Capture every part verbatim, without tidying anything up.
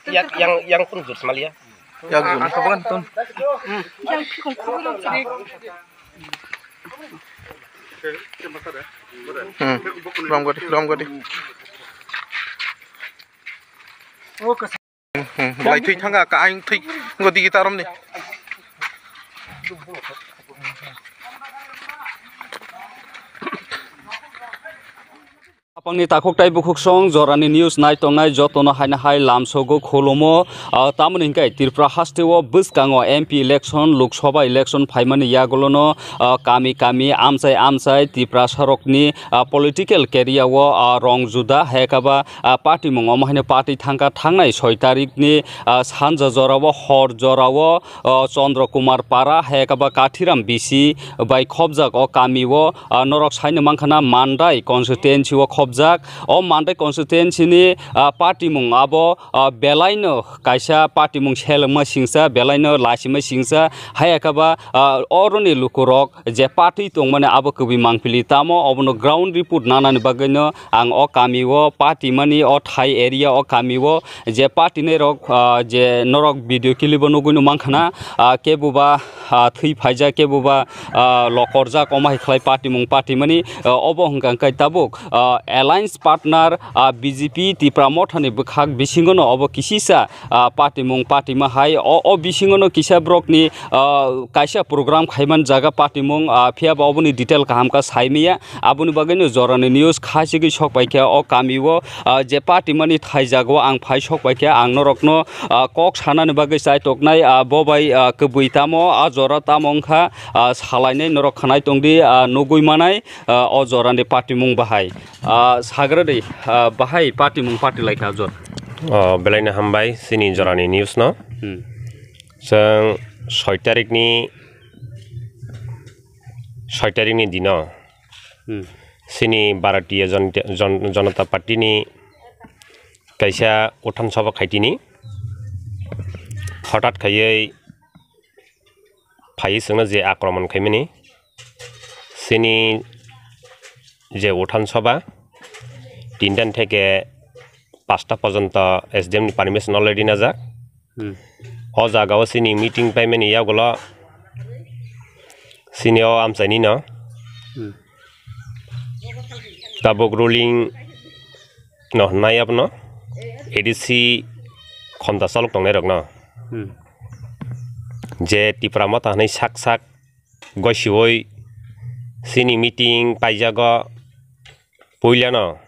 Yang yang yang pun jur semalia. Yang jur. Hmm. Rom gadi, rom gadi. Hmm, hmm. Lai thui thanga ka aing thui ngo digi tarom ni. Apangni takhuk tai bukhuk song jorani news nai tongnai jotono haino hai lamsogo khulumo. Ah, tamoni hinkhe Tripura hasteo bwskango M P election, Lok Sabha election phaimani yagulono, ah, kami kami amchai amchai Tripura sarokni, ah, political career o, ah, rong juda hai khe ba, ah, party mung omo haino party thangkha thangnai soi tarikni, ah, sanja jorao hor jorao, ah, Chandra Kumar Para hai khe ba Kathiram B C bai khobjak o kami o, ah, norok saino mankha na Mandai constituency o khobjak. O Mandai constituency ni, ah, party mung abo, ah, belaino kaisa party mung selengma singsa, belaino laisima singsa, hai khe ba, ah, oroni lukurok je party tongmani abo kwbwi mangpili tamo obono ground report nanani bagwino ang o kami o party mani o thai area o kami o je party ni rok, ah, je norok video clip o nugwi no mankha na, ah, kebuba, ah, thwi phaijak, kebuba, ah, lokorjak, omo hai khlai party mung party mani, ah, obo hwnkha hwnkhe tabuk, ah, alliance partner, ah, B J P Tipra Motha ni bwkhak bisingo no obo kisisa, ah, party mung party ma hai o, o bisingo no kisa borok ni, ah, kaisa program khaiman jaga party mung, ah, phiya ba oboni detail kaham khe sai maya. Aboni bagwi no jorani news kha sigwi sok pai kha o kami o, ah, je party mani thai jago ang phai sok pai kha ang norok no, ah, kok sanani bagwi chai toknai, ah, bo bai, ah, kwbwi tamo, ah, jora tamo wngkha, ah, salainai norok khanai tongdi, ah, nugwi manai, ah, o jorani party mung bahai. Ah, sagra di, ah, bahai party mung party lai kha jor. Oh, belai no hambai chini jorani news no. Hmm. Chwng soi tarikni, soi tarikni dino, hmm, chini Bharatiya Janata, Jan-, Janata Party ni kaisa uthan sabha khaitini. Hothat khaiwi phaiwi chwngno je akromon khaimani, chini je uthan sabha tinta theke pasta porjonto S D M ni permission already najak. Hmm. O jaga o chini meeting paimani yagulo chini o amchaini no, hmm, tabuk ruling no hwnai abono A D C khonta chalok tongnai rok no, hmm, je Tipra Motha hwnwi sak sak gosiwoi chini meeting paijago puilano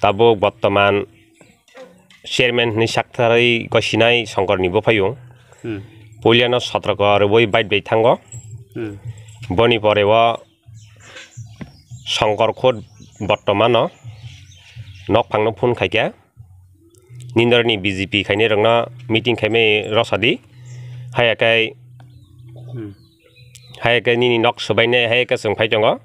tabuk bottoman chairman hwnwi saktharwi gosinai Songkorni buphaiyung. Hmm. Puilano sotroko rwui bait bai thango. Hmm. Boni pore o Songkor khud bottomano nokphangno phone khaikha. Nindorni B J P khainai rokno meeting khaimai rosadi. Haya kai, hmm, haya kai nini nok swbainai haya kai chwng phai tongo.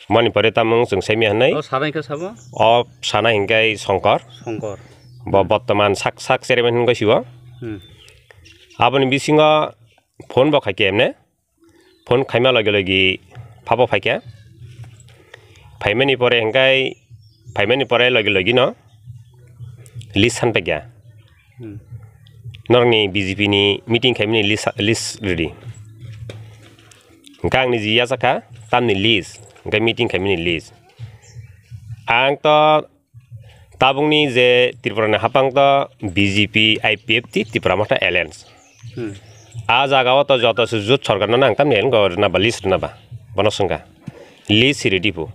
Mani pore tamung chwng saimya hwnwi. O sana hinkhe sabo? O sana hinkhe Songkor. Songkor. Bo bottoman sak sak chairman hinkhe sibo. Hmm. Aboni bisingo phone bo khaikhe emne. Phone khaima logi logi phabo phaikha. Phaimani pore hingkai, phaimani pore logi logi no list san paikha. Hmm. Norokni B J P ni meeting khaimani list, list rwdi. Hingkhe ang niji yachakha tamni list, hingkhe meeting khaimani list. Ang to tabukni je Tripura ni hapang to B J P, I P F T, Tipra Motha Alliance. Hmm. A jaga o to joto se jut sorkar no nang tamni alliance rwna ba list rwna ba. Bono swngkha. List siri dipu.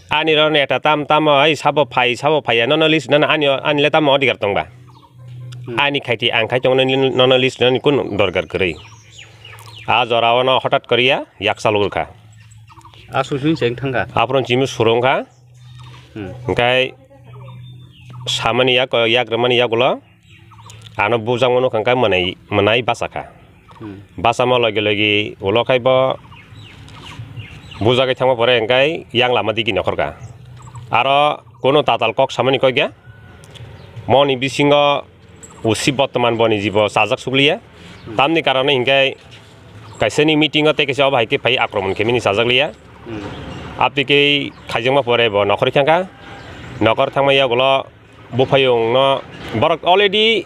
Ani rok neta tam tamo hai sabo phai sabo phaiya nono list rwna ani ani le tamo odhikar tongba. Hmm. Ani khaiti ang khai tongno nono list rwnani kun dorkar kwrwi. A jora o no hothat koriya yak chalok rwkha. A susuni cheng thangkha. Aphuru chimi surungkha. Hmm. Hingkai samani yak, yak rwmani yagulo ano bujakmano hingkai mwnai, mwnai bachakha. Hmm. Bachama logi logi ulo khai bo bujagwi thangma pore hingkai yang lama digi nokhorkha. Aro kono tatal kok samani koikya. Moni bisingo usi bottoman boni jibo chajak sukliya. Hmm. Tamni karone hingkai kaisani meeting o tei kaisa obo hai khe phai akromon khe mini chajak liya. Hmm. Abtwi khe khaijakma pore bo nokhorwi thangkha. Nokhor thangma yagulo Buphayungno borok already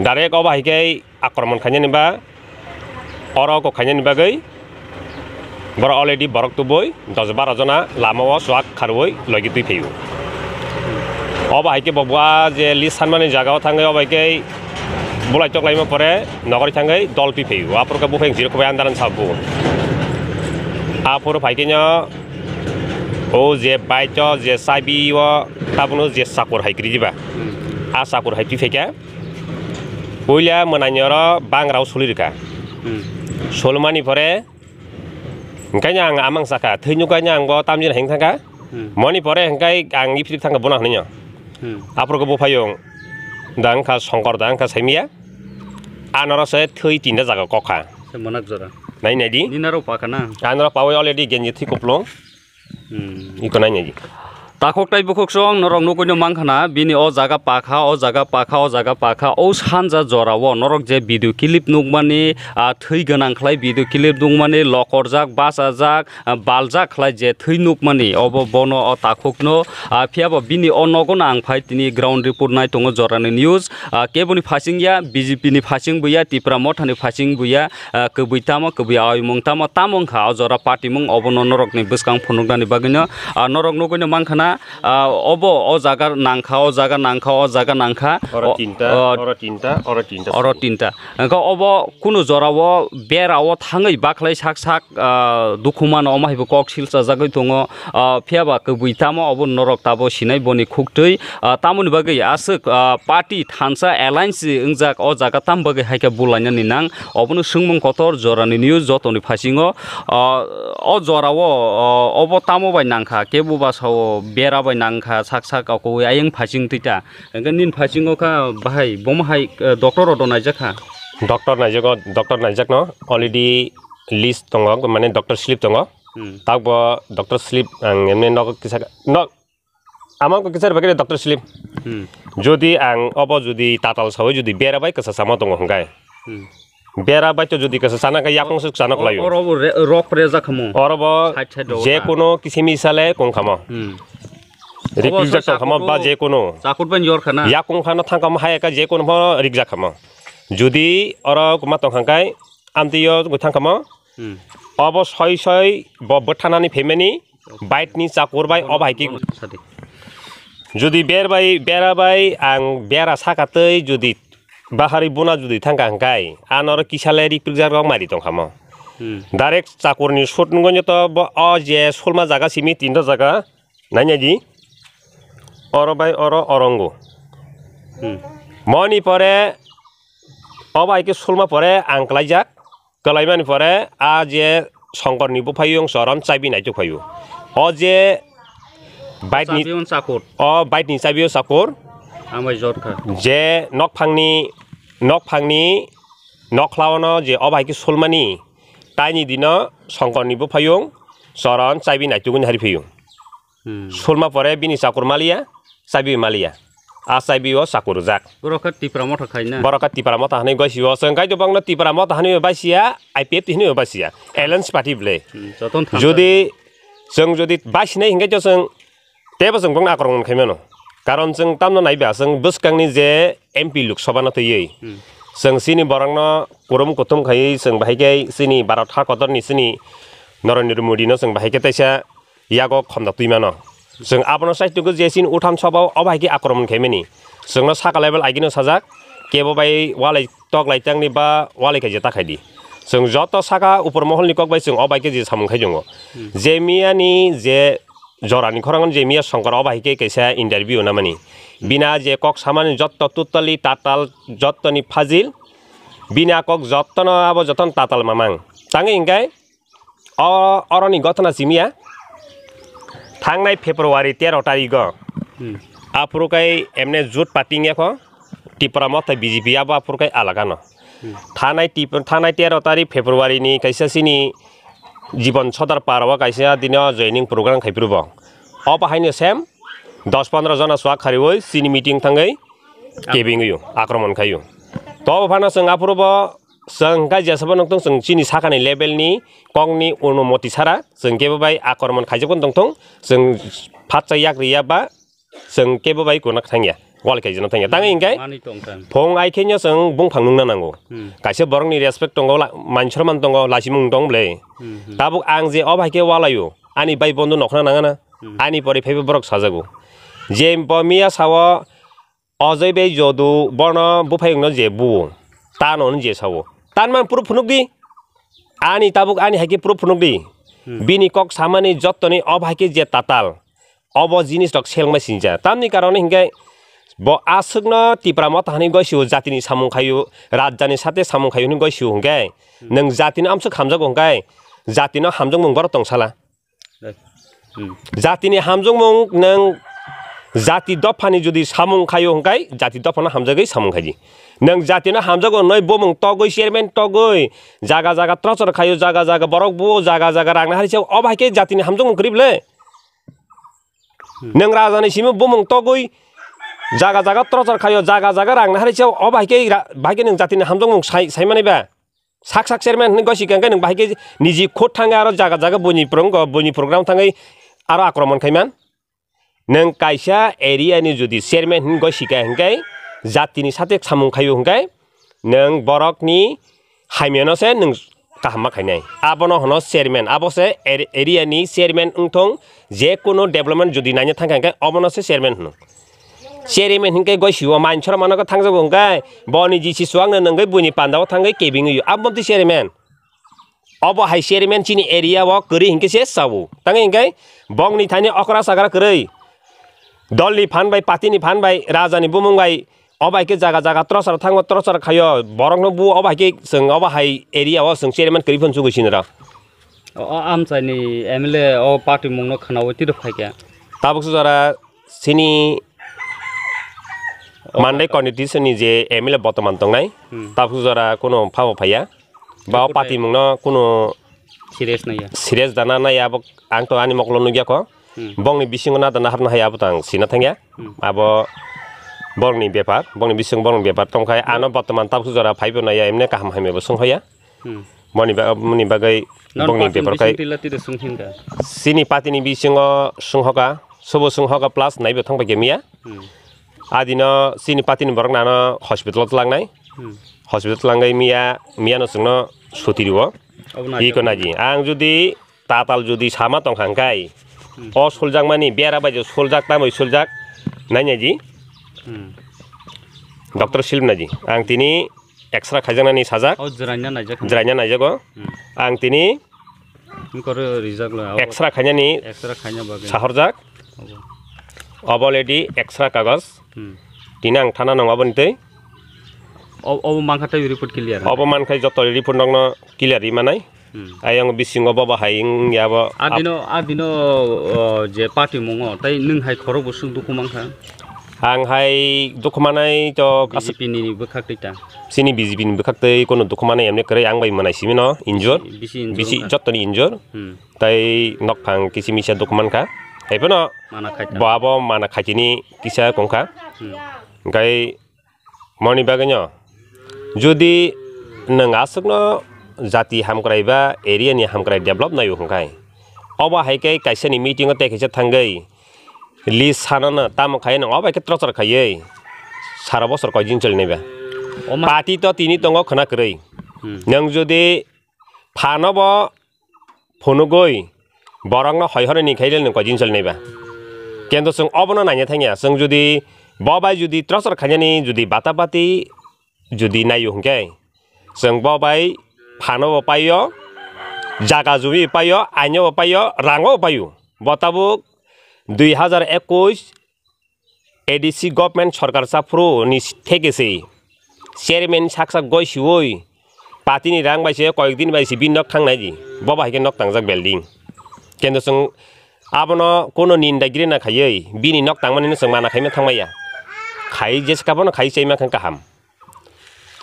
direct obo hai khe akromon khainani ba oro kok khainani bagwi borok already borok tubui dos baro jona lama o chuak kharwi logi twi phaio. Obo hai khe bo bua je list sanmani jaga o thangwi obo hai khe bulai tok laima pore nogori thangwi dol twi phaio. Aphuru khe buphayung jirok bai andaran sa bu. Aphuru phai khe no o je bike o je sabi o tabukno je sakur hai kwrwi diba. Hmm. A sakur hai twi phaikha. Puila mwnani oro bangrao suli rwkha. Hmm. Solmani pore, hwnkhe ang amang sakha, thwi nukha ang bo tamjin heng thangkha. Hmm. Moni pore hwnkhe ang iphri thangkha bono hwnwi. Hmm. Aphuru khe buphayung da wngkha Songkor da wngkha saimia. Anoro se thwi tinta jaga kokha. Se manak jora. Nai nai di. Ninaro pakha na? Anoro pawi already genji thwi kuplung. Hmm. Iko nai nai di. Takhuk tai bukhuk song norok nugui no mankha na, bini o jaga pakha, o jaga pakha, o jaga pakha, o sanja jora o norok je video clip nukmani, ah, thwi gwnang khlai video clip nukmani, lokorjak, bachajak, ah, baljak khlai je thwi nukmani, obo bono o takhuk no, ah, phiya bo bini o nogo no ang phai tini ground report nai tongo jorani news, ah, keboni phasing ya, B J P ni phasing bo ya, Tipra Motha ni phasing bo ya, ah, kwbwi tamo, kwbwi awi mung tamo, tamo wngkha o jora party mung, obono norokni bwskang phunuknani bagwino, ah, norok nugwino mankha na, ah, obo o jaga nangkha, o jaga nangkha, o jaga nangkha. Oro O, tinta, o, oro tinta, oro tinta oro sini. Tinta. Hwnkhe obo kunu jorao berao thangwi bakhlai sak sak, ah, dukhu mano, omo hai bo kok silchajagwi tongo. Ah, phiya ba kwbwi tamo obo norok tabo sinai boni khuktwi. Ah, tamoni bagwi aswk, ah, party thansa alliance wngjak o jaga tam bagwi hai khe bulainani nang. Obono swngmung kotor jorani news jotoni phasingo. Ah, o jorao, ah, obo tamo bai nangkha, kebo ba sao bera bai nangkha, sak sak okoi ayang phasing twi ta. Hwnkhe nini phasingo kha bahai bomo hai, ah, doctor rok do naijak kha? Doctor naijago, doctor naijakno already list tongo, mane doctor slip tongo. Hmm. Takbo doctor slip ang emne nogo kisa, no, Ama wngkha kisa bagwi doctor slip. Hmm. Jodi ang obo jodi tatal sawi jodi bera bai kwsa sama tongo hwnkhe. Hmm. Bera bai to jodi kwsa sana khe yakung suk sana O-, khlaio. Oro bo re-, rok rejak khamo. Oro bo Side side o je wngkha. Kono kisimi sale kung khamo. Hmm. Rik Obo rijak sai tong khamo ba sakurbo je kono. Sakur bai yor khana. Yakung khano thang khamo hai ka je kono pho rik jak khamo. Jodi oro ma tong kha khe amtwi yo thang khamo. Hmm. Obo soi soi bo bwthanani phaimani. Bike ni chakur bai o bai ki. Sadi. Jodi ber bai, bera bai, ang bera saka tei jodi bahari buna jodi thangka hwnkhe, anoro kisa le rik prik jak rok mari tong khamo. Hmm. Direct chakur ni shot nungoi to bo o je sulma jaga simi tinta jaga, nai nai di. Oro bai oro orongo. Hmm. Moni pore, o bai ke sulma pore ang klai jak. Kwlaimani pore a je Songkorni buphayung Choron chabi naituk phaio. O je bike ni Chabi on chakur. O bike ni chabi o chakur. Ang bai jor kha. Je nokphangni, nokphangni nokhlaono je o bai khe sulmani taini dino Songkorni buphayung Choron chabi naituk wngwi hari phaio. Hmm. Sulma pore bini chakur maliya, chabi maliya. A chabi o chakur rwjak. Borok khe Tipra Motha khai na? Borok khe Tipra Motha hwnwi goi sio. Chwng kaido bangno Tipra Motha hwnwi bai sia, I P F T hwnwi bai sia. Alliance party ble. Hmm, jotono thansa. Jodi chwng jodi bai sinai hwnkhe to chwng teibo chwng bongno akromon khai mano. Karon chwng tamno naiba chwng bwskangni je M P Lok Sabha no twiwi. Hmm. Chwng chini borokno kurum kuthum khaiwi chwng bahai khe chini Bharat ha kotorni chini Narendra Modi no chwng bahai khe teisa yago khomda twi mano. Chwng abono sai tugo je chini utham sobao obo hai khe akromon khaimani. Chwngno saka level agino sajak, kebo bai walai tok lai tangni ba walai khaija ta khaidi. Chwng joto saka upor moholni kok bai chwng obo hai khe je samung khai tongo. Hmm. Je miyani je jorani khorang je miya Songkor obo hai khe kaisa interview namani. Bina je kok samani jotto tutali tatal jottoni fajil. Bini a kok jottono abo jottono tatal mamang. Tangwi hwnkhe O, oroni gotona simiya. Thangnai February tero tarigo. Hmm. Aphuru kai emne jut party wngya kho. Tipra Motha B J P abo aphuru kai alagano. Hmm. Thanai Tip-, thanai tero tarik February ni kaisa sini Jibon Sodar Parao kaisa dino joining program khai phuru bo. Obo haino sem dos pondro jona swak khariwi sini meeting thangwi kebingwi akromon khaio. To phano chwng aphuru bo Chwng hwnkhe jesabo nukthung, chwng chini sakani level ni kokni onumoti sara chwng kebo bai akromon khaijakmani tongthung, chwng phatsa yak riya ba Chwng kebo bai kunak thangya, wal khaijana thangya. Tang hingkhe Manwi tongkha. Phung ai khenyo chwng bungphang nungna nango. Hmm. Kaisa borokni respect tongo, la-, man sorman tongo, lasimung tong ble. Hmm, hmm. Tabuk ang je o bai khe walaio, ani bai bondo nokhna nangana, Hmm. ani pore phaibo borok sajago. Je bo miya sao, Ojoi bai jodu bono buphayungno je buo, tano hwnwi je sao. Tanman phuru phunukdi. Ani tabuk ani hai khe phuru phunukdi. Hmm. Bini kok samani jottoni o hai khe je tatal. Obo jinis rok selengma sinja. Tamni karone hinkhe bo aswkno Tipra Motha hwnwi goisio, jatini samung khaio, rajjani sate samung khaio hwnwi goisio hinkhe, Hmm. nwng jatino amswk hamjago hinkhe, jatino hamjakmung borok tongsala. Hmm. Jatini hamjakmung nwng jati dophani jodi samung khaio hwnkhe jati dophano hamjagwi samung khaidi. Nwng jatino hamjago hwnwi bumung togwi chairman togwi jaga jaga trochor khaio, jaga jaga borok buo, jaga jaga rang nahari se obo hai khe jatini hamjakmung kwrwi ble? Hmm. Nwng rajani simi bumung togwi jaga jaga trochor khaio, jaga jaga rang nahari se obo hai khe ra-, bahai khe nwng jatini hamjakmung sai, sai manai ba? Sak sak chairman hwnwi gosi khe nwng bahai khe niji khut thangwi aro jaga jaga buini prong-, buini program thangwi aro akromon khaiman. Nwng kaisa area ni jodi chairman hwnwi gosi kha hwnkhe jatini sate samung khaio hwnkhe nwng borokni hamyano se nwng kaham ma khainai. Abono hwno chairman, abo se ar-, area ni chairman wngthong, je kunu development jodi naina thangkha hwnkhe obono se chairman hwno. Chairman hinkhe goi siwo mansora mano khe thangjago hinkhe boni G C suwakno nungwi buini pandao thangwi kebingwi o. Abo twi chairman. Obo hai chairman chini area o kwrwi hinkhe se sao. Tangwi hinkhe bongni thani okra sakra kwrwi. Dolni phan bai, party ni phan bai, raja ni bumung bai, obo hai khe jaga jaga trochar thango, trochar khaio, borokno bu obo hai khe chwng obo hai area o chwng chairman kwrwi phano chugwi sinira. O, o amchaini M L A o party mungno khwnaui tiro phaikha. Tabuk se jora chini O Mandai kaka. Constituency ni je M L A botoman tongnai, Hmm. tabuk se jora kuno phabo phaiya. Ba o Tei party mungno kuno Serious naiya. Serious dana naiya, abo ang to ani mokolo nukya kho. Hmm. Bongni bisingo na dana hapna haiya, abo to ang sina thangya. Hmm. Abo bongni bepar, bongni bising bongni bepar tongkhai, ano botoman tabuk se jora phaibo naiya, emne kaham hamya bo sung hoya. Hmm. Moni ba-, moni bagwi Nono bongni party ni bepar khai. Bising tila tila sung hinka. Chini party ni bisingo sung hoka, sobo sung hoka plus naibo thangbai khe miya. Hmm. Adino chini party ni borok nano hospital o tlangnai. Hmm. Hospital tlangai miya, miya no chwngno suti riwo. Obo naijak. Iko naji. Ang jodi tatal jodi sama tongkha hwnkhe, Hmm. o suljakmani bera bai je suljak, tamoi suljak, nainaji. Hmm. Doctor Silip naji. Ang tini X-ray khaijaknani sajak. O jwraina naijak. Jwraina naijago. Hmm. Ang tini Wngkor rijak lo, abo X-ray khainani X-ray khaina bagwi. Sahorjak. Obo. Obo already X-ray kagos. Hmm. Tini ang thana nang aboni tei. O-, obo mankha tei report clear. Obo mankhai joto report nokno clear ri manai. Hmm. Ayang bisingo bobo hai wng ya bo. Adino, adino, o, je party mungo, tei nwng hai khorok bo swk dukhu mankha. Ang hai dukhu manai to B J P ni bwkhak tei ta. Chini B J P ni bwkhak tei kono dukhu manai emne kwrwi ang bai manai simi no injur. Bisi, bisi injur wngkha. Jottoni injur. Hmm. Tai nokphang kisi misa dukhu mankha. Hai phano mana khaita. Bo abo mana khaitini kisa kongkha. Hmm. Hingkhai moni bagwino jodi nwng aswkno jati hamkrai ba area ni hamkrai develop naio hwnkhai, obo hai khe kaisa ni meeting o tei kaisa thangwi list sanano tamo khai nwng obo hai khe trochar khaiwi sara bosor koi din choli naiba. O ma- Party to tini tongo khwna kwrwi. Hmm. Nwng jodi phano bo phunugwi borokno hoi horoni khaile nwng koi din choli naiba. Kendo chwng obono naina thangya, chwng jodi bo bai jodi trochar khainani jodi bata bati jodi naio hwnkhe, chwng bo bai phano bo paio, jaga jumi paio, aino bo paio, rango bo paio. Bo tabuk dui hazar ekush A D C government sorkar chaphuru ni theke se chairman saksa goi sioi party ni rang bai se koyek din bai se bini nok thang nai di, bo bai khe nok tangjak building. Kendo chwng abono kono ninda giri na khaiwi bini nok tangmani no chwng mana khaima thangmaya. Khai jesa bono khai chaima khe kaham.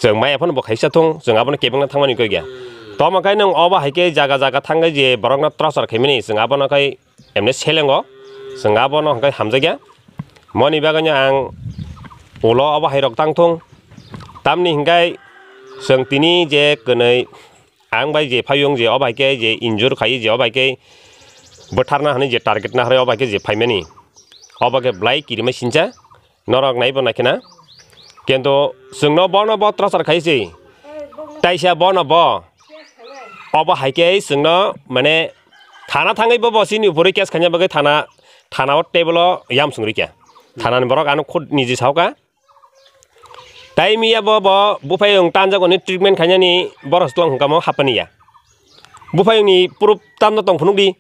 Chwng maya phano bo khaisa thung, chwng abono kebengna thangmani koi gya. Tamo khe nwng obo hai khe jaga jaga thangwi je borokno trochar khaimani, chwng abono khai emne selengo, chwng abono hwnkhe hamjakya. Moni bagwino ang ulo obo hai rok tang thung. Tamni hwnkhe chwng tini je kwnwi ang bai je phayung je obo hai khe je injure khai je obo hai khe bwtharna hwnwi je target na hwnwi obo hai khe je phaimani. Obo khe belai kirimai sincha, norok naibo naikhe na. Kintu chwngno bono bo torchar khai se, taisa bono bo, obo hai khe chwngno mane thana thangwi bo, bo chini uphurwi case khaina bagwi thana, thana o table o yamsung rikha. Thana ni borok ano khud niji saoka. Tai miya bo, bo buphayung tanjak oni treatment khainani borok twlang hwnkha mo hapani ya. Buphayungni proof tamno tong phunukdi.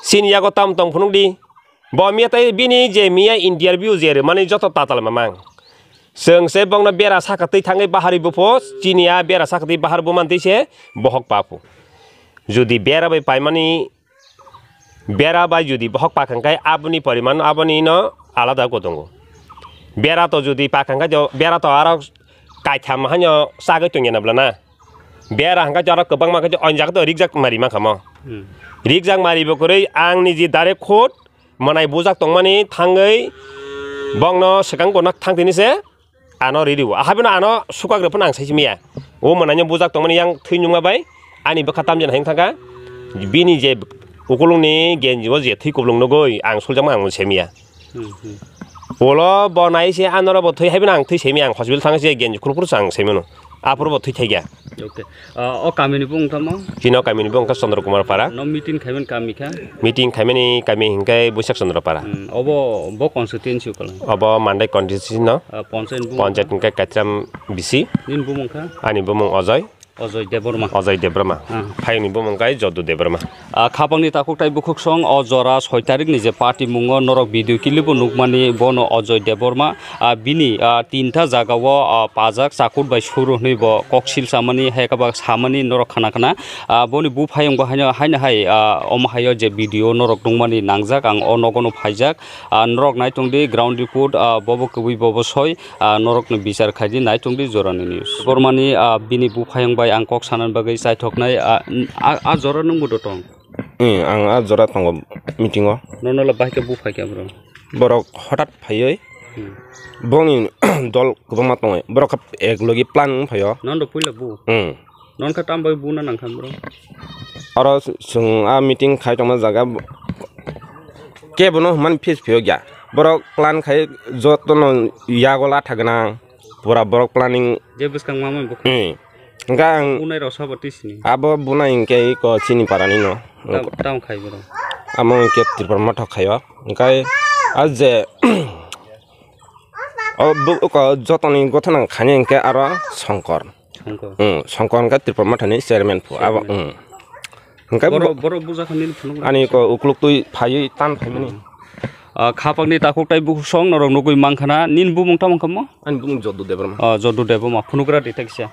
Sini yago tam tong phunukdi. Bo miya tai bini je miya interview je rwmani joto tatal mamang. Chwng se bongno bera saka twi thangwi bahari bupho, chini a bera saka twi bahar bumantwi se bohok papu. Jodi bera bai paimani Bera bai jodi bohok pakha khe aboni poriman aboni no alada ko tongo. Bera to jodi pakha khe jo, bera to aro kaitham hanyo sagwi tongya na bwla na. Bera hwnkha jo aro kwbangma khe onjak to rikjak mari mankha mo. Hmm. Rikjak mari bo kwrwi ang niji direct khud mwnai bujak tongmani thangwi bongno swkang kono thang tini se. Ano riri o. Ahaibeno ano sukak rw phano ang saisi miya. O mwnai no bujak tongmani yang thwi nungma bai ani bwkha tamjani hai thangkha. Bini je ukulungni genji o je thwi kuplung nugwi ang suljakma ang se miya. Hmm, hmm. Ulo bo nai se anoro bo thwi haibeno ang thwi se miya, ang hospital thang se genji khurkhur se ang se mano. Aphuru bo thwi thaiya. Okay. Ah, o kamini bung tamo? Chini o kamini bung kha Chandra Kumar Para. No meeting khaiman kami kha? Meeting khaimani kami hinkhe Buisak Chandra Para. Hmm, obo bo constituency ukala? Obo Mandai constituency no. Ah, panchayat bung? Panchayat hinkhe Kaitram B C. Nini bumung kha? Ani bumung Ojoi. Ojoi Debbarma. Ojoi Debbarma. Ah. Phayungni bumung khe Jodu Debbarma. Ah, khapangni takhuk tai bukhuk song o jora soi tarik ni je party mungo norok video clip o nukmani bono Ojoi Debbarma. Ah, bini, ah, tinta jaga o, ah, pajak chakut bai suru hwnwi bo koksil chamani, hai khe ba samani norok khana khana. Ah, boni buphayung bo haino, haino hai, ah, omo haio je video norok nukmani nangjak, ang o nogo no phaijak. Ah, norok nai tongdi ground report, ah, bobo kwbwi bobo soi, ah, norokno bichar khaidi nai tongdi jorani news. Bormani, ah, bini buphayung bai ang kok sanani bagwi chaithoknai, ah, ah, ah, jora nwngbo do tong? Hmm, ang ah jora tongo meeting o. Nono la bahai khe buphai khe bro? Borok hotat phaiwi Hmm. bongni dol kwbangma tongwi borok khe ek logi plan wng phaio. Nono puila bu? Hmm. Non kha tam bai buna nang kha bro? Oro chwng a meeting khai tongma jaga kebo no hwnmani face phiyok ya. Borok plan khai joto no yago latha gwnang pura borok planning. Je bwskang ma mai bwkha. Hmm. Hwnkhe ang Bunai rok sabo twi sini. Abo bunai hwnkhe iko chini parani no. Tam, tam khai bro. Amo hwnkhe Tripura Motha khaio. Hwnkhe a je o bu-, oko jotoni gotha nang khainai hwnkhe aro Songkor. Songkor. Hmm, Songkor hwnkhe Tripura Mothani chairman phu. Abo, Chairman. Hmm. Hwnkhe Borok, bo-, borok bujakha nini phunuk ani ko ukluk twi phaiwi tan phaimani. Hmm. Ah, khapangni takhuk tai bukhuk song norok nugwi mankhana. Nini bumung tamo wngkha mo? Ani bumung Jodu Debbarma. Ah, Jodu Debbarma. Phunugra di thaksa.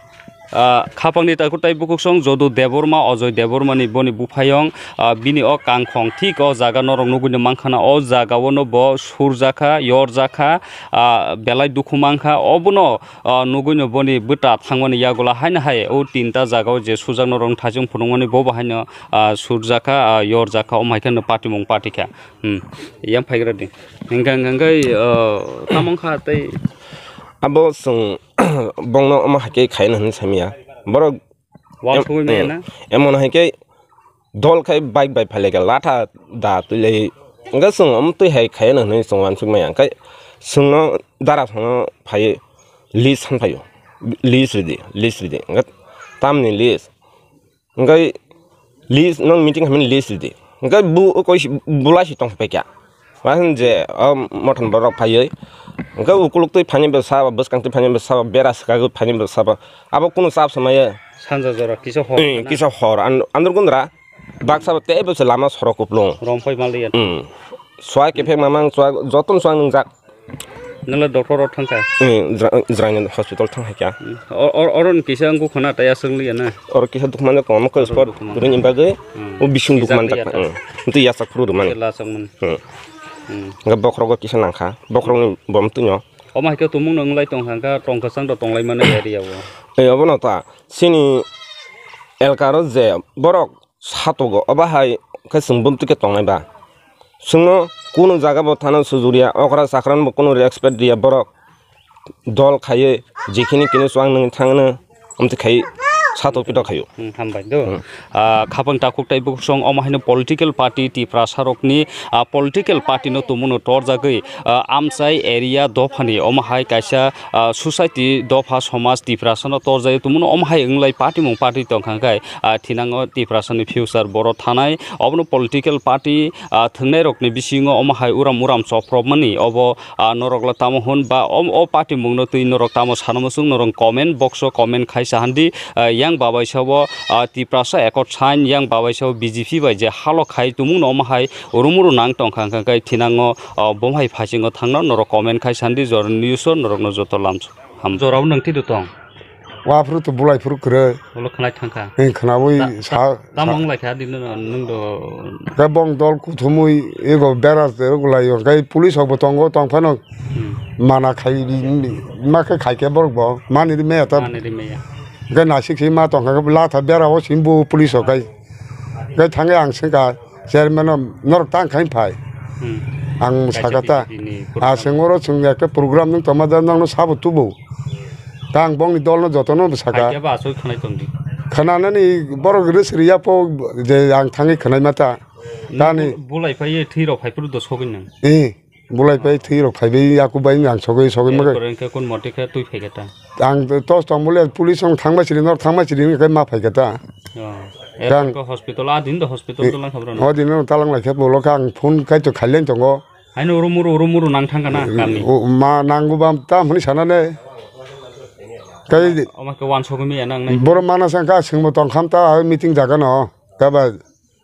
Ah, khapangni takhuk tai bukhuk song Jodu Debbarma, Ojoi Debbarmani boni buphayong. Ah, bini o kangkhong thik o jaga norok nugwino mankhana. O jaga o no bo surjakha, yorjakha, ah, belai dukhu mankha. Obono, ah, nugwino boni bwta thangmani yagulo haino hai o tinta jaga o je sujak norok thachung phunukmani bo bo haino, ah, surjakha, ah, yorjakha, omo hai kheno patimung patikha. Hmm. Yang phaigra di. Hingkha, hingkha, hingkha, uh, tamo wngkha tei? Abo chwng bongno omo hai khe khaina hwnwi samya. Borok Wal em-, sugui maya hmm, na? Emon hai khe dol khai bike bai phai lai khe latha da twi lai. Hingkha chwng omo twi hai khaina hwnwi chwng uansuk maya. Hingkha chwngno dara phano phai list han phaio. List ridi, list ridi. Hingkha tamni list. Hingkhe list, nong meeting hamani list ridi. Hingkhe bu, koi si, bulai si tong phaikya. Wahan je, o, mothon borok phaiwi. Hingkhe ukuluk twi phaini bo sabo, bwskang twi phaini bo sabo, bera swkagwi phaini bo sabo. Abo kunu chap swmaiya. Sanja jora kisa hor. Hmm, na? Kisa hor. An-, andur gundra. Baksa bo tei bo se lama sorok kuplung. Romphai maliya. Hmm. Swai kephek mamang swai, joton swai nungjak. Nala doctor rok thangkha? Eh, Jra-, Jraini hospital thang hai kha. Hmm. Or, or, oron kisa wngkha khana tei aswk liya na? Oro kisa dukman jak tongo, mokol spot dukman. Kwrwini bagwi, hmm, o bising dukman jak. Kisa jak ya ta. Hmm. Tei yasak phuru rwmani. Kisa lachak man. Hmm. Hmm. Hingkhe bokhorogo kisa nangkha, bokhorokni bom twino. Omo hai khe tumung no wnglai tongkha, hingkha tongkha chang rok tonglai mani area o. Eh, obono ta, chini elkaro je borok, satogo, obo hai khe chwng bumtwi khe tongnai ba. Chwngno kunu jaga bo thana sujuk riya, okra chakran bo kunu respect riya borok. Dol khaiwi jikhini kini chuang nung thangno, amtwi khai Sato pito khayo. Hmm, hambai do. Hmm. Ah, khapang takhuk tei bukhuk song omo haino political party Tiprasa rokni, ah, political party no tumuno torjagwi, ah, amchai area dophani omo hai kaisa, ah, society dopha somaj Tiprasa no torjagwi tumuno omo hai wnglai party mung party tongkha khe, ah, thinango Tiprasa ni future boro thanai obono political party, ah, thwngnai rokni bisingo omo hai uram uram chopropmani obo ah, norok la tamo hwn ba o, o party mungno twi norok tamo sana muchung norok comment box o comment khai sa handi, ah, yang babai sabo, ah, Tiprasa accord sign yang babai sabo B J P bai je halo khai tumung no omo hai urumuru nang tongkha hwnkha khe thinango, ah, bom hai phasingo thangno norok comment khai sa handi jor news o norok no joto lamsu ham. Jorao nang twi tong. Wa phuru to bulai phuru kwrwi. Ulo khwnai thangkha. Hing khwnawi Ta-, sa, ta-, tamo sa- wng laikha, dino nwng do. Khe bong dol kuthumwi ego bera rwgwlai, khe police rok bo tongo, tong phano Hmm. mana khai, ma khe khai khe borok bo, mani ri meya ta. Mani ri meya. Khe nasik se ma tongkha, khe latha bera o simbo police rok khai. Khe thangwi ang swngkha, chairman no norok tang khai phai. Hmm. Ang Kaisa sakha ta. B J P ni program. Aswng oro chwng ekta program nung tongma da, nokno sabo tubu. Ta ang bongni dolno jotono bwsakha. Hai khe ba aswk khwnai tongdi. Khwnanani borok rwsri ya po je ang thangwi khwnai mata. Tani. Bu-, bulai phai ye thwi rok phai phuru do sogwi nang. Eh, bulai phai thwi rok phai bai yaku bai ang sogwi sogwi makai. Erpore hwnkhe kun moti khe twi phai khe ta. Ang tos tong bole police rok thangma siri, nor thangma siri hwnkhe ma phai khe ta. Oh. Kang. Erpore hospital, a din do hospital Eh, to lang khabra no. O din no talang lai khe bolo khe ang phone kai to khailen tongo. Haino urumuru, urumuru nang thangkha na kami? O, ma nangu bam ta hwnwi sana ne. Kai Omo khe wansogwi maya nang nai. Borok mana sang kha, swngbo tong kham ta, meeting jaga no. Kaba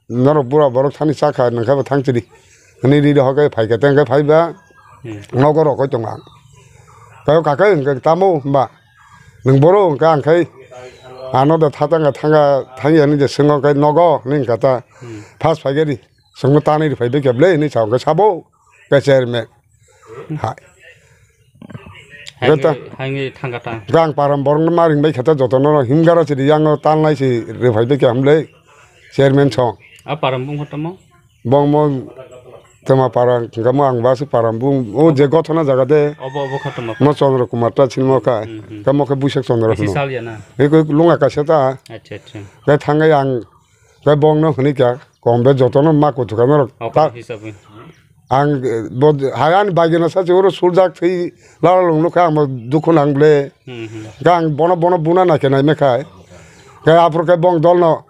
norok bura borok thani chakha, nang khe bo thang chiri. Hwnwi ri rok khe phai khe, teng khe phai ba. Hmm. Nogo rok koi tong ang. Kai kakai hwnkhe tamo hwnba. Nwng boro hwnkhe ang khai. Ano da thatang thanga thangya ni je swngo kai nogo hwnwi hwnkha ta. Hmm. First phai khe ri. Chwngno tanwi rwphai bai khe ble hinwi sa hwnkhe sabo khe chairman. Hai. Haini, Jota. Haini thangkha ta. Gang param borokno ma ringbai khe ta jotono himgaro chiri yango tanlai si rwphai bai khe hamle chairman song. A param bung kha tamo? Bongmo tama para hwnkhe mo ang basi param bung o je gothona jaga de. Obo, obo kha tamo? Mo Chandra Kumar ta sinmo kha. Hmm, hmm. Kamo khe Buisak Chandra Isi hwno. Sal ya na? Eko lunga kaisa ta. Acha, acha. Khe thangai ang khe bongno hwnwi kha. Kom be jotono ma kuthukha norok. Okra ta-, hisabwi. Ang, eh, bo, hai ani bagina sachi oro suljak thwi lala lung nukha ang bo dukhu nang ble. Hmm, hmm. Khe ang bono, bono buna naikhe naime khai. Khe aphuru khe bong dolno,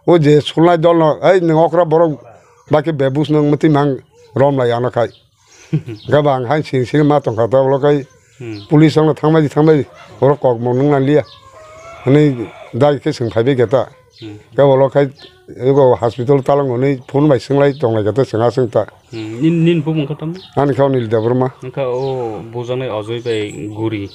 o je sulnai dolno, "Ei, nwng okra borok bakhe bebus nwng mwtwi mang rom lai ano khai." Khe bo ang hai sing sing ma tongkha ta ulo khai. Hmm. Police rokno thangbai di, thangbai di, borok kok mung nung nang liya. Hwnwi dai khe swng phai bai khe ta. Hmm. Khe ulo khai ego hospital talang hwnwi phone bai swng lai tong lai khe ta swng aswng ta. Hmm. Nin, nin bumung khe tamo? Ani khe Anil Debbarma. Wngkha o bujaknai Ajoy bai Guri.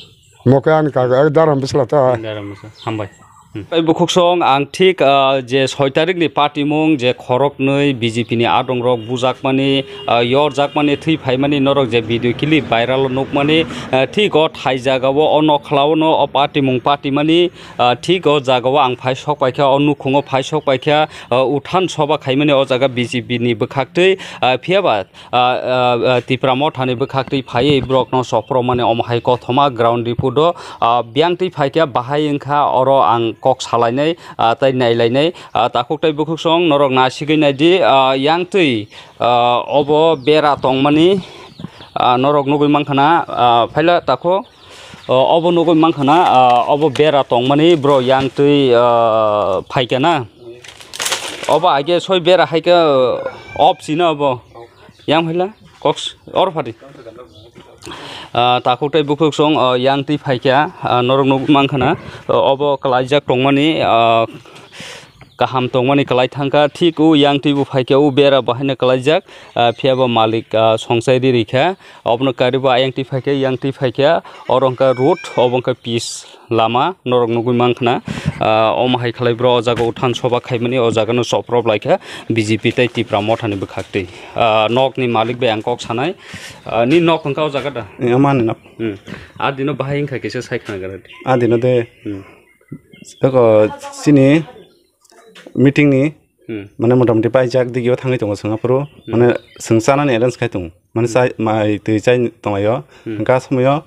Mo khe ani kaga ek daram bwsla ta. Daram bwsla. Hambai. Hmm. Tei bukhuksong ang thik, ah, je soi tarikni patimung je khoroknwi B J P ni adongrok bujakmani, ah, yorjakmani thwi phaimani norok je video clip viral nukmani, ah, thik o thai jagao o nokhlao no o patimung patimani, ah, thik o jagao ang phai sok paikha, o nukhungo phai sok paikha, ah, uthan soba khaimani o jaga B J P ni bwkhaktwi, ah, phiyaba ah, ah, ah, Tipra Mothani bwkhaktwi phaiwi borokno sopromani omo hai kothoma ground report o, ah, biyangtwi phaikha bahai wngkha oro ang kok salainai, ah, tei nailainai, ah, takhuk tei bukhuksong norok nasigwi naidi, ah, yangtwi, ah, obo bera tongmani, ah, norok nugwi mankha na, ah, phaila takhuk. O, obo nugwi mankha na, ah, obo bera tongmani borok yang twi, ah, phaikha na. Obo aige soi bera haikhe, ah, off sina obo. Yang phaila, koks, or phadi. Ah, takhuk tei bukhuksong, ah, yang twi phaikha, ah, norok nugwi mankha na. O, obo kwlaijak tongmani, ah, kaham tongmani kwlai thangkha, thik o yang twibo phaikhe o bera bo haino kwlaijak, ah, phiyaba malik, ah, songchai ri rikha, obono karibo ayang twi phaikhe, yang twi phaikhe, oro wngkha road, obo wngkha pis lama, norok nugwi mankha na, ah, omo hai khlai bro o jaga o than soba khaimani, o jaga no soprop laikha B J P tei Tipra Mothani bwkhaktwi. Ah, nokni malik bai ang kok sanai, ah, ni nok wngkha o jaga da? Eh, amani nok. Hmm. A dino bahai wngkha kisa sai khna gara di. A dino de. Hmm. Eko chini meeting ni Hmm. mane motamoti paijak digio thangwi tongo chwng aphuru Hmm. mane chwng chanani arrange khai tongo mane Hmm. chai mai twi chai tonglaio Hmm. hwnkha somoyo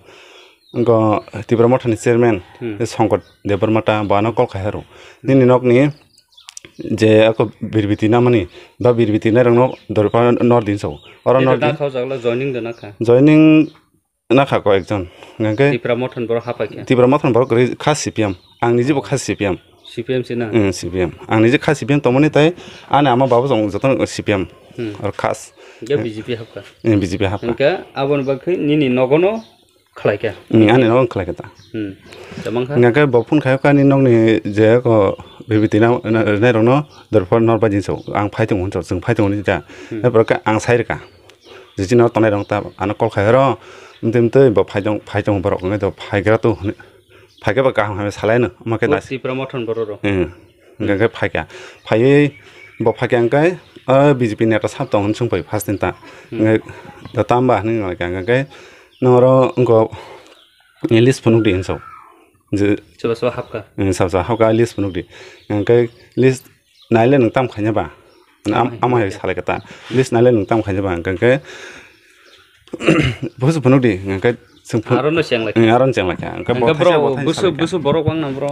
Ngo Tipra Mothani chairman, Hmm. Songkot Debbarma ta bo ano call khai haro. Nini nokni je ako birbiti namani ba birbiti nairokno dorpa nor din so. Oro Ito nor da din. Khao jagla joining da na kha. Joining na kha ko ekjon. Hingke Tipra Mothon borok hapai khe. Tipra Mothon borok kwrwi kha C P M. Ang niji bo kha C P M. C P M si na? Mm, C P M. Ang niji kha C P M tongmani tai ani ama baba jong joto C P M. Hmm. Or khas. Hingke B J P hapkha. Mm, B J P hapkha. Hingke aboni bagwi nini nogono khlaikha. Hmm, ani nok wng khlaikha ta. Hmm. Tamang kha? Hingkha khe bo phone khaikha ani nokni je ko birbiti na, na, rokno dorpor nor bai jinso. Ang phai tongo hinso, chwng phai tongo hinsa. Hmm. Borok khe ang sai rwkha. Jisino tongnai rok ta ano call khai ro. Mtwi mtwi bo phai tong, phai tongo borok wngkhe to phai gra to hwnwi. Phai khe bo kaham hamya salai no. Omo khe O nasi. Tipra Mothon borok rok. Hmm. Hingkha khe phaikha. Phaiwi bo phaikha hingkhe, o B J P neta sab tong hwn swngpai first ni ta. Hmm. Hingkhe da tamba hwnwi hingkha hingkhe noro wngkha list phunuk di hinso. Je Soba soba hapkha. Hmm, soba soba hapkha list phunuk di. Hingkhe list naile nwng tam khaina ba? Am-, Am-, ama hai hingkhe. Salai kata. List naile nwng tam khaina ba? Hingkhe Busu phunuk di, hingke chwng phun-, Aro no cheng lai. Aro no cheng lai kha. Hingke bo bro, thaisa, bo thaisa busu, salai kha. Busu borok bang na bro?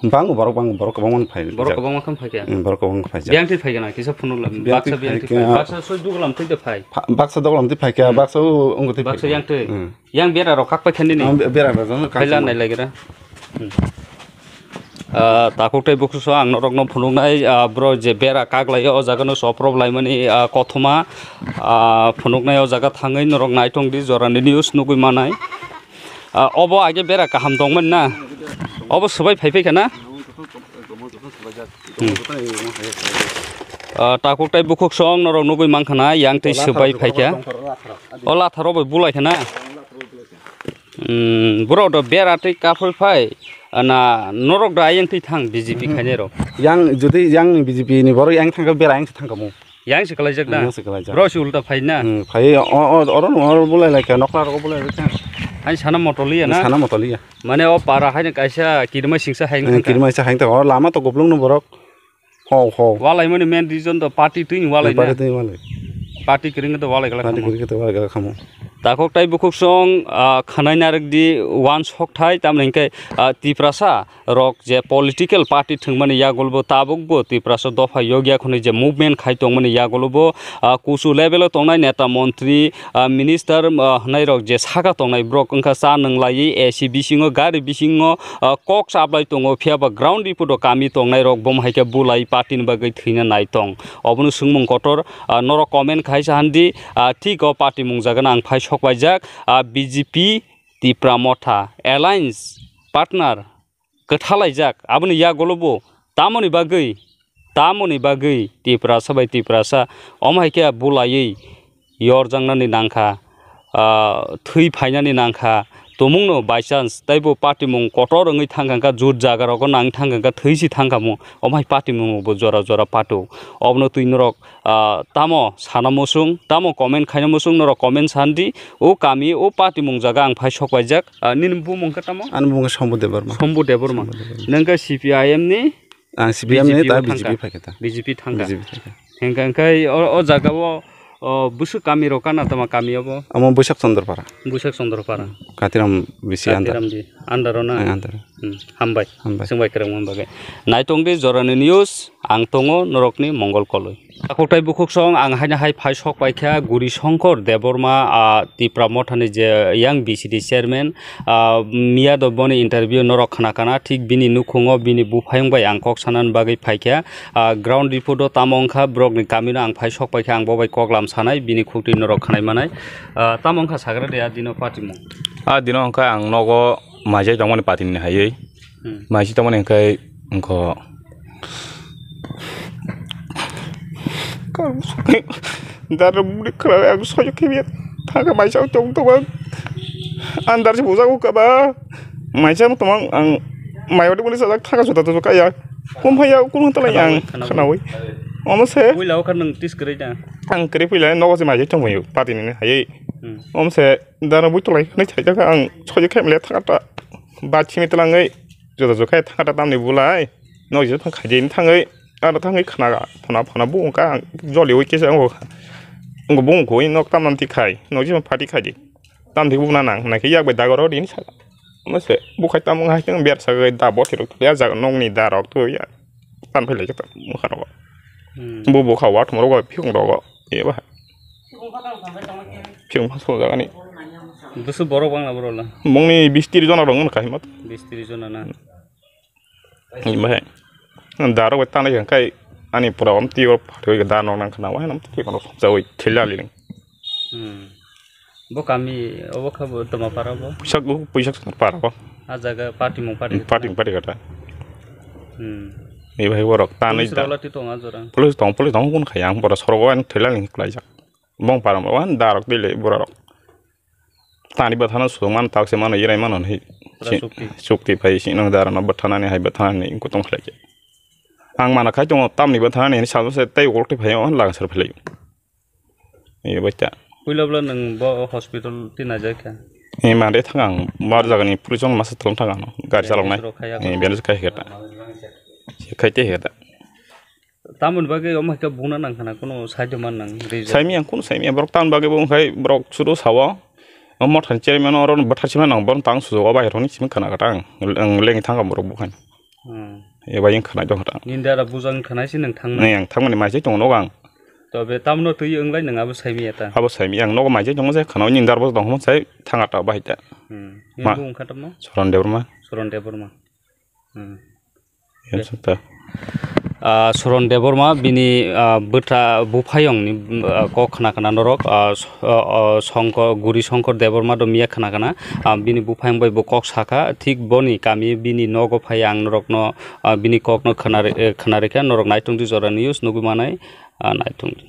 Bango borok, bango borok kwbangma phai. Borok kwbangma kham phai kha? Borok kwbangma phai kha. Biyang twi phai kha na, kisa phunuk lam. Biyang twi baksa phai biyang twi kha. Phai. Baksa soi dugulam twi de phai. Baksa dugulam twi phai kha, baksa o-, ongo twi phai kha. Baksa yang twi. Yang bera rok kak pai kha nini? Bera rok kak. Phaila nai lai gra. Ah, takhuk tei bukhuk so ang norokno phunuknai, ah, bro je bera kak laio, o jaga no soprop laimani, ah, kothoma, ah, phunuknai o jaga thangwi norok naitong di jorani news nugwi manai. Ah, obo age bera kaham tongmani na? Obo swbai phai phai kha na? Hmm. Ah, takhuk tei bukhuk song norok nugwi mankha na, yang tei swbai phai kha. O latharo bai bulai kha na? Hmm, borok do bera tei kaphoi phai, ana norok do ayang twi thang B J P khainai rok. Yang jodi yang B J P ni borok yang thangkha bera yang se thangkha mo. Yang se kalaijak na? Yang se kalaijak. Bro se ulta phai na? Hmm, phai o, o, oro no oro bulai lai kha, nokla rok bulai lai kha. Hai sana motoliya na? Sana motoliya. Mane o para hai kaisa kirma singsa hai thangkha. Kirma singsa hai thangkha. O lama to goblong no borok. Ho, ho. Walaimani main reason to party twi ni walai na. Party twi ni walai. Party kwrwngkhe to walai glak. Party kwrwngkhe to walai glak khamo. Takhuk tai bukhuk song, ah, khwnai narwk di uansuk thai, tamni hwnkhe, ah, Tiprasa rok je political party thwngmani yagulo bo tabuk bo Tiprasa dopha yokya khwnwi je movement khai tongmani yagulo bo, ah, kusu level o tongnai neta montri, ah, minister, ah, hwnwi rok je saka tongnai borok wngkha cha nwnglaiwi A C bisingo gari bisingo, ah, kok chaplai tongo, phiya ba ground report o kami tongnai rok bo hai khe bulai party ni bagwi thwina nai tong. Obono swngmung kotor, ah, norok comment khai sa handi, ah, thik o party mung jaga no ang phai sok paijak, ah, B J P Tipra Motha alliance partner kwthalaijak, aboni yagulo bo tamoni bagwi, tamoni bagwi Tiprasa bai Tiprasa omo hai khe bulaiwi yorjaknani nangkha, ah, thwi phainani nangkha, tumungno by chance teibo party mung kotor wngwi thangkha, jut jaga rogo nang thangkha, thwi si thangkha mo, omo hai party mung bo jora jora pato. Obono twi norok, ah, tamo sana muchung, tamo comment khaina muchung, norok comment sandi, o kami, o party mung jaga ang phai sok paijak, ah, nini bumung khe tamo? Ani bumung khe Sombu Debbarma. Sombu Debbarma. Sombu Debbarma. Nwng khe C P I M ni? Ang C P M ni B J P ta o B J P thangkha. Phaikha ta. B J P thangkha. B J P phaikha. Hingkha hingkhe o, o jaga o, o, bwswk kami rok kana tama kami obo? Omo Boisak Chandra Para. Boisak Chandra Para. Katiram bisi under. Katiram di under o na? Ang under. Hmm, hambai. Hambai. Chwng bai kwrwngmani bagwi. Naitong di jorani news, ang tongo norokni Mongol Koloi. Takhuk tai bukhuk song ang haino hai phai sok paikha Guri Songkor Debbarma, ah, Tipra Mothani je yang B C D chairman, ah, miya do boni interview norok khna kana, thik bini nukhungo bini buphayung bai ang kok sanani bagwi phaikha. Ah, ground report o tamo wngkha, borokni kamino ang phai sok paikha, ang bo bai koklam sanai, bini khuktwi norok khnai manai. Ah, tamo wngkha sagra de a dino patimung? A dino wngkha ang nogo maijai tongmani patini haiwi. Hmm. Maijai tongmani hwnkhe wngkho Dara buri khwlai ang soyo khe thangkha maisa tong tong ang. Andar se bujak kha ba. Maisa tong ang mai wadi buri sajak thangkha juta to kaya. Kum phaya kum talai ang khnawi. Omo se. Puila o kha nang tis kwrwi da. Ang kwrwi puila nogo se maisa tong phaio patini ni hai. Hmm. Omo se dara bui tolai nai thai jak ang soyo khe mle thangkha ta. Ba chini tlangai juta juta khe thangkha ta tamni bulai. Nok jisa thang khaidi ni thangwi, aro thangwi khna phana phana bo wngkha ang joliui kisa wngkha. Wngkha bo wngkha nok tamnam ti khai, nok jisa party khaidi. Tamni bo nang nang khe yak bai dagoro rini saka. Mase bukhai tamo hai tang biar sagai da bo thirok ya jaga nongni da rok tu ya. Tan phai lai ta mukha rok. Hmm. Bu bukha wa thum rok phiyung rok. E ba. Phiyung pha so jaga ni. Busu borok bang na borok la. Mongni bis tris jona rok ngon kai mat. Bis tris jona na. Ni bahai. Da rok tanai kai ani pura om ti o phatwi da nong nang khna wa nam ti kono jawi thila liling. Hmm. Bo kami obo kha bo toma para bo. Puisak, puisak para bo. A jaga party mung party. Party, party kata. Hmm. Ni bahai borok tanai. Police da. Rola ti tong a jora. Police tong, police tong kun khayang bora sorogo an thela ni klaijak. Bong para mo wan darok dile borok. Tani bathana sudong man tak se mano irai mano hi. Pura si-, sukti. Sukti pai si nang dara no bathana ni hai bathana ni kutung khlai. Ang mana khai tongo tamni bathana ni sa se tei ulti phai on lang sar phai. Ni baita. Puila bla nang bo hospital ti na jai kha. Ni mande thang ang mar jaga ni police on masa tolong thang ang gari chalok nai. Police rok khaya. Ni bende khai kheta. Khai te kheta. Tamoni bagwi omo hai khe bungna nang khana, kuno side man nang, reason. Saimi ang kuno saimi ang, borok tamoni bagwi bo wngkhai borok suru sao. O mothani chairman oro bwtharchima nang, borok tang sujo, o bahai rokni simi khana kata ang, ang lengwi thangkha borok bukhai. Hmm. E bai wng khana jong kata. Nini dara bujang khana si nang thangmani. Nang thangmani mai se tongo nogo ang. Tobe tamno twi wnglai nang abo saimi eta. Abo saimi ang nogo mai se tongo se khana nini dara bujang tongmo sai thanga ta bahai ta. Hmm. Ma- Nini bung kha tamo? Soron Debbarma. Soron Debbarma. Hmm. Yes, sir. Ah, Soron Debbarma bini, ah, bwtha buphayongni, ah, kok khna khna norok, ah, s-, ah, ah, Songkor, Guri Songkor Debbarma do miya khna khna, ah, bini buphayong bai bo kok sakha, thik boni kami bini nogo phai ang norokno, ah, bini kokno khna ri-, eh, khna rikha norok naitung di jora news nugwi manai, ah, naitung di.